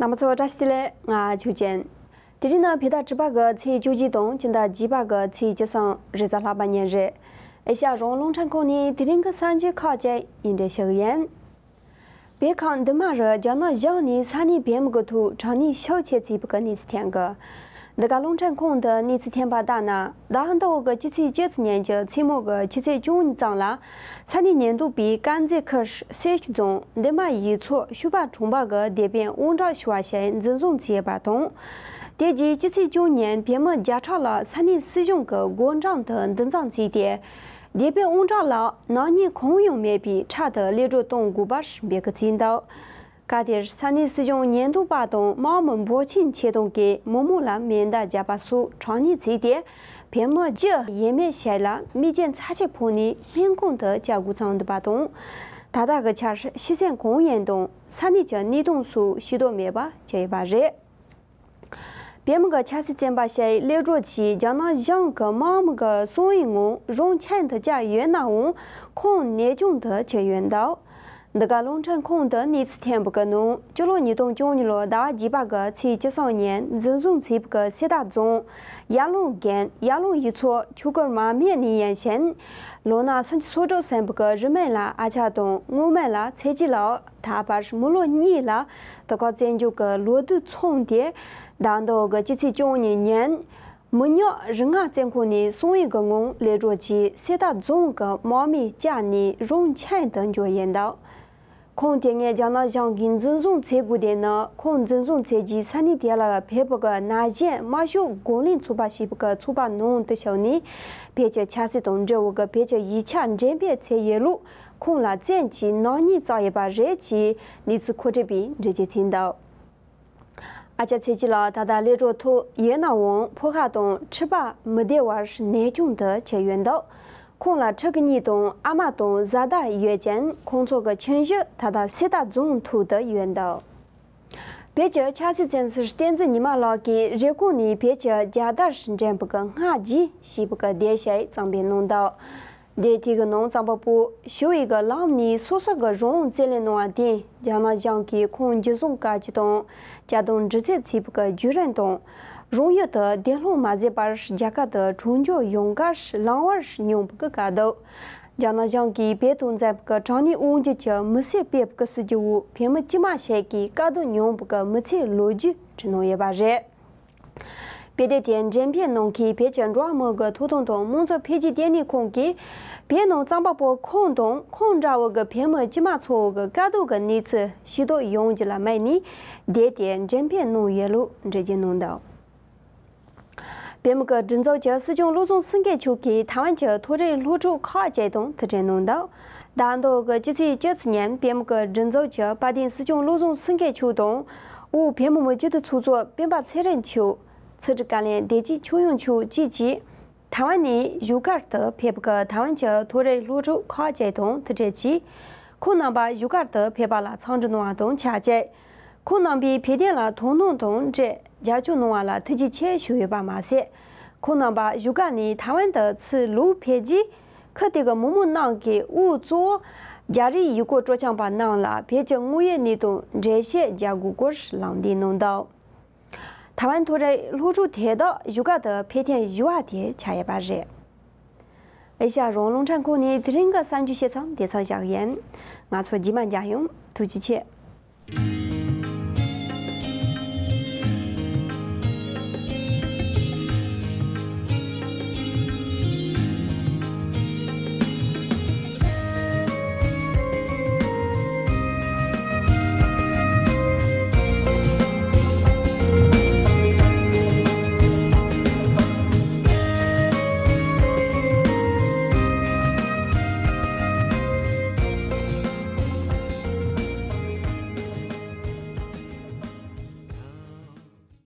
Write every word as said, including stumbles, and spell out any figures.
རྣམ་པ་ཚོ་བཀྲ་ཤིས་བདེ་ལེགས། ང་ཆོས་ཅན། དེ་རིང་ནི་བོད་ཟླ་དྲུག་པ་གི་ཚེས་བཅུ་གཅིག་དང་སྤྱི་ཟླ་བརྒྱད་པ་གི་ཚེས་བཅུ་གསུམ་རེས་གཟའ་ལྷག་པ་ཉིན་རེད། ཨེ་ཤ་ཡ་རང་དབང་རླུང་འཕྲིན་ཁང་ནས་དེ་རིང་གི་གསར་འགྱུར་ཁག་ཅིག་ཡིག་འགྲེལ་ཞུ་གི་ཡིན། བོད་ཁམས་འདི་མ་རུ་རྒྱ་ནག་གཞུང་ནས་ས་གནས་བོད་མི་གི་ཐོག་དྲག་གནོན་ཤུགས་ཆེ་བྱས་པའི་གི་གནས་ཚུལ་ཐོན་གི། འདི་ག་རླུང་འཕྲིན་ཁང་དུ་གནས་ཚུལ་ཐོན་པ་ལྟར་ན། ཟླ་འདི་འོག་གི་སྤྱི་ཚེས་བཅུ་གཉིས་ཉིན་གྱི་མཚན་མོ་གི་ཆུ་ཚོད་བཅུ་གཉིས་ཙམ་ལ། ས་གནས་ཉེན་རྟོག་པས་དཀར་མཛེས་ཁུལ་སེར་སྐྱ་རྫོང་འདན་མ་ཡུལ་ཚོ་ཤུ་པ་གྲོང་པ་གི་སྡེ་དཔོན་དབང་གྲགས་ཞུ་བ་ཞིག་འཛིན་བཟུང་བྱས་པ་དང་། དེ་རྗེས་སྤྱི་ཚེས་བཅུ་གཉིས་ཉིན་བོད་མི་བརྒྱ་ཕྲག་ལ་ས་གནས་སྲིད་གཞུང་གི་སྒོ་འགྲམ་དུ་འདུ་འཛོམས་བྱས་ཏེ། སྡེ་དཔོན་དབང་གྲགས་ལ་ནག་ཉེས་གང་ཡང་མེད་པའི་ཁྲལ་དུ་གློད་གྲོལ་གཏོང་དགོས་པར་འབོད་སྐུལ་བྱས་འདུག་སྐབས་དེར་ས་གནས་སྲིད་གཞུང་ཉེན་རྟོག་པ་དང་དམག་མི་འབོར་ཆེན་ཆེད་གཏོང་གིས་མི་མང་ལ་མེ་མདའ་བརྒྱབ་པ་སོགས་དྲག་གནོན་བྱས་ཏེ། བོད་མི་བཅུ་ཡས་མས་ཞིག་ལ་རྨས་སྐྱོན་ཚབས་ཆེ་ཕོག་ནས་སྨན་ཁང་དུ་བསྐྱལ་དགོས་ཚུལ་འདུག་པ་དང་། ད་ལྟ་གི་ཆར་ཤི་གསོན་གང་ཡིན་དང་ས་གནས་ཀྱི་གནས་སྟངས་སོགས་ཤེས་རྟོགས་མེད་པ་བྱས་ཡོད་པ་རེད། བོད་མི་གི་ཆབ་སྲིད་བཙོན་པ་ཞིག་གློད་གྲོལ་གྱིས་རྒྱ་ནག་གཞུང་གི་དམག་མི་གི་གསང་བའི་ངང་རང་ཁྱིམ་དུ་བསྐྱལ་ཡོད་ནའང་ཁོང་ནད་གཅུང་དུ་གྱུར་ཡོད་འདུག་འདི་ག་རླུང་འཕྲིན་ཁང་དུ་གནས་ཚུལ་ཐོན་པའི་གི་ནང་། སྤྱི་ལོ་ཉིས་སྟོང་བཅུ་གཉིས་ལོའི་ཟླ་བ་བརྒྱད་པ་གི་ཚེས་བཅུ་གསུམ་ཉིན་འཛིན་བཟུང་བྱས་པའི་གི་གསེར་རྟ་རྫོང་ཡར་ཀླུང་རྒན་ཡར་ཀླུང་ཡུལ་ཚོ་ཆོས་སྒར་མ་སྨད་ནས་ཡིན་ཞིང་། ལོ་ན་སུམ་ཅུ་སོ་དྲུག་ཟིན་པའི་གི་རིགས་སྨན་ལ་ཨ་ཅག་དང་སྔོན་སྨན་ལ་ཚེ་སྐྱིད་ལགས། ད་བར་མི་ལོ་གཉིས་ལ་དུས་བཀག་བཙོན་འཇུག་གི་ལོ་དུས་མཚུངས་ཏེ། ཟླ་འདི་འོག་གི་སྤྱི་ཚེས་བཅུ་གཉིས་ཉིན། མི་ཉག་རིག་སྔགས་བཙོན་ཁང་ནས་གསང་བའི་གི་ངང་གློད་གྲོལ་གྱིས་གསེར་རྟ་རྫོང་གི་དམག་མིས་བསྐྱལ་ནས་རང་ཁྱིམ་དུ་འབྱོར་ཡོད་འདུག་ཁོང་དེ་སྔ་རྒྱ་ནག་གཞུང་གིས་འཛིན་བཟུང་བྱས་དགོས་དོན་ནི། ཁོང་འཛིན་བཟུང་བྱས་རྗེས་ས་གནས་དེ་ལ་བོད་པའི་གི་ན་གཞོན་དམར་ཤོག་གོ་ལའི་ཚོགས་པ་ཞེས་པའི་གི་ཚོགས་པ་ནང་དུ་ཞུགས་ནས། བོད་ཀྱི་ཆབ་སྲིད་དང་འབྲེལ་བའི་གི་བོད་ཀྱི་ཡིག་ཆ་འགྲེམས་སྤེལ་བྱས་ཡོད་ལུགས། ཁོང་ལ་བཙོན་གྱིས་ནག་ཉེས་བསྩལ་ཡོད་པ་རེད་ཅེས་གནས་ཚུལ་མཁོ་སྤྲོད་པས་འགྲེལ་བརྗོད་བྱས་འདུག་ཨ་ཅག་ཚེ་སྐྱིད་ལགས་ད་ལྟ་གློད་གྲོལ་ཐོབ་ཡོད་ནའང་ཕོ་ཁ་དང་མཁྲིས་པ་མི་བདེ་བར་ནད་གཅོང་དུ་གྱུར་ཡོད་འདུག་ཁོང་ལ་ཕྲུ་གུ་གཉིས་དང་ཨ་མ་དང་བཟའ་ཟླ་ཡོད་ཅིང་། ཁོང་ཚོ་གི་ཁྱིམ་གཞིས་ད་ལྟ་གསེར་རྟ་རྫོང་ཐོག་ཏུ་ཡོད་འདུག་བོད་ཀྱི་ཆབ་སྲིད་བཙོན་ཟུར་བསྟན་འཛིན་ཉི་མ་ལགས་ཀྱིས་རེབ་གོང་ནས་བོད་ཀྱི་རྒྱལ་དར་འགྲེམས་པའི་གི་སྔ་རྗེས་ཞེས་པའི་གི་དེབ་ཞིག་གཙང་སྦས་གནང་འདུག་དེབ་དེ་གི་ནང་རྩོམ་པ་པོ་ཞི་བའི་གི་ལམ་ནས་སོ་སོ་གི་རང་དབང་རྩོད་ལེན་གནང་བ་དེ་རྒྱ་ནག་གཞུང་གིས་ཁོང་འཇུ་བཟུང་བཀག་སྐྱིལ་དང་། གྱ་སྟོན་འདྲི་རྩད་བྱས་པའི་གི་བརྒྱུད་རིམ་དང་། རང་ཡུལ་དུ་བདེ་སློང་མ་བཟོས་པར་རྒྱ་གར་དུ་བྲོས་བྱོལ་ཡོང་གར་ལང་བར་སྙོམས་པའི་གི་དཀའ་སྡུག་རྒྱ་ནག་གཞུང་གིས་བོད་དང་འཛིན་པའི་གི་དྲག་གནོན་དབང་སྒྱུར་གྱི་མི་སེར་སྤེལ་བའི་གི་སྲིད་ཇུས་འོག་བོད་མི་དཀྱུས་མ་ཞིག་གིས་དཀའ་སྡུག་མྱོང་བའི་གི་མི་ཚེའི་ལོ་རྒྱུས་བྲིས་གནང་ཡོད་པ་རེད། དཔེ་དེབ་དེ་འགྲེམས་སྤེལ་གནང་མཁན་བོད་ཀྱི་འགྲོ་བ་མིའི་གི་ཐོབ་ཐང་དང་དམངས་གཙོ་འཕེལ་རྒྱས་ལྟེ་གནས་ཁང་གིས། བོད་ནང་རྩོམ་པ་པོ་ཁོང་དང་ཁོང་འདྲ་བོ་གི་བོད་མི་དཀྱུས་མ་ཚོ་གི་དཀའ་སྡུག་གི་གནས་ཚུལ་ཤེས་རྟོགས་ཡོང་རྒྱུ་ལ་དམིགས་ནས་དེབ་དེ་འགྲེམས་སྤེལ་གནང་ཡོད་ལུགས་འགྲེལ་བརྗོད་གནང་འདུག་བོད་མི་གི་སྒྲིག་འཛུགས་ཀྱི་སྲིད་སྐྱོང་བློ་བཟང་སེང་གེ་མཆོག་གིས་ཐའེ་ཝན་གྱི་མཐོ་རིམ་སློབ་ཕྲུག་ཁག་ཅིག་དང་ཐུག་འཕྲད་གནང་འདུག་ཟླ་འདིའི་གི་སྤྱི་ཚེས་བཅུ་གཅིག་ཉིན་བོད་མི་གི་སྒྲིག་འཛུགས་ཀྱི་དཔལ་ལྡན་སྲིད་སྐྱོང་བློ་བཟང་སེང་གེ་མཆོག་དང་། དབུས་བོད་མི་མང་སྤྱི་འཐུས་ཚོགས་གཙོ་སྤེན་པ་ཚེ་རིང་མཆོག་ཚུལ་ཁྲིམས་བཀའ་བློན་བདེ་སྐྱིད་ཆོས་དབྱིངས་མཆོག་བཅས་ཀྱིས། ཐའེ་ཝན་ནས་བཞུགས་སྒར་དུ་ཕེབས་པའི་གི་ཐའེ་ཝན་གྱི་མཐོ་རིམ་སློབ་ཕྲུག་ཁག་ཅིག་དང་ཐུག་འཕྲད་ཀྱིས། ཁོང་རྣམ་པ་བཞུགས་སྒར་དུ་ཕེབས་པ་ལ་འཚམས་འདྲི་གནང་བ་དང་ཆབས་ཅིག་ཁོང་རྣམ་པས་བོད་དོན་ལ་དོ་སྣང་དང་འབྲེལ་རྒྱབ་སྐྱོར་གནང་བ་ལ་ཐུགས་རྗེ་ཆེ་ཞུས་ཡོད་པ་མ་ཟད། ཁོང་རྣམ་པ་བཞུགས་སྒར་ནས་ཐའེ་ཝན་དུ་ཚུར་ལོག་ཕེབས་རྗེས། ཁུལ་དེ་གི་མི་མང་རྣམས་ཀྱིས་དབུས་གཙོ་བོ་རྒྱ་རིགས་ཡུལ་སྐོར་སྤྲོ་འཆམ་པ་རྣམས་ལ་བོད་ཀྱི་དངོས་ཡོད་གནས་སྟངས་འགྲེལ་བཤད་རྒྱག་དགོས་སྐོར་ལམ་སྟོན་གནང་འདུག་ཐའེ་ཝན་མཐོ་རིམ་སློབ་ཕྲུག་དེ་དག་བཞུགས་སྒར་དུ་ཕེབས་ཐེངས་བཞི་པ་དེ་ཆགས་ཡོད་པ་རེད། ཨེ་ཤ་ཡ་རང་དབང་རླུང་འཕྲིན་ཁང་ནས་དེ་རིང་གི་གསར་འགྱུར་བཤད་མཚམས་དེ་ཙམ་བཞག་ཡིན། ང་ཚོ་རྗེས་མ་མཇལ་ཡོང་། ཐུགས་རྗེ་ཆེ།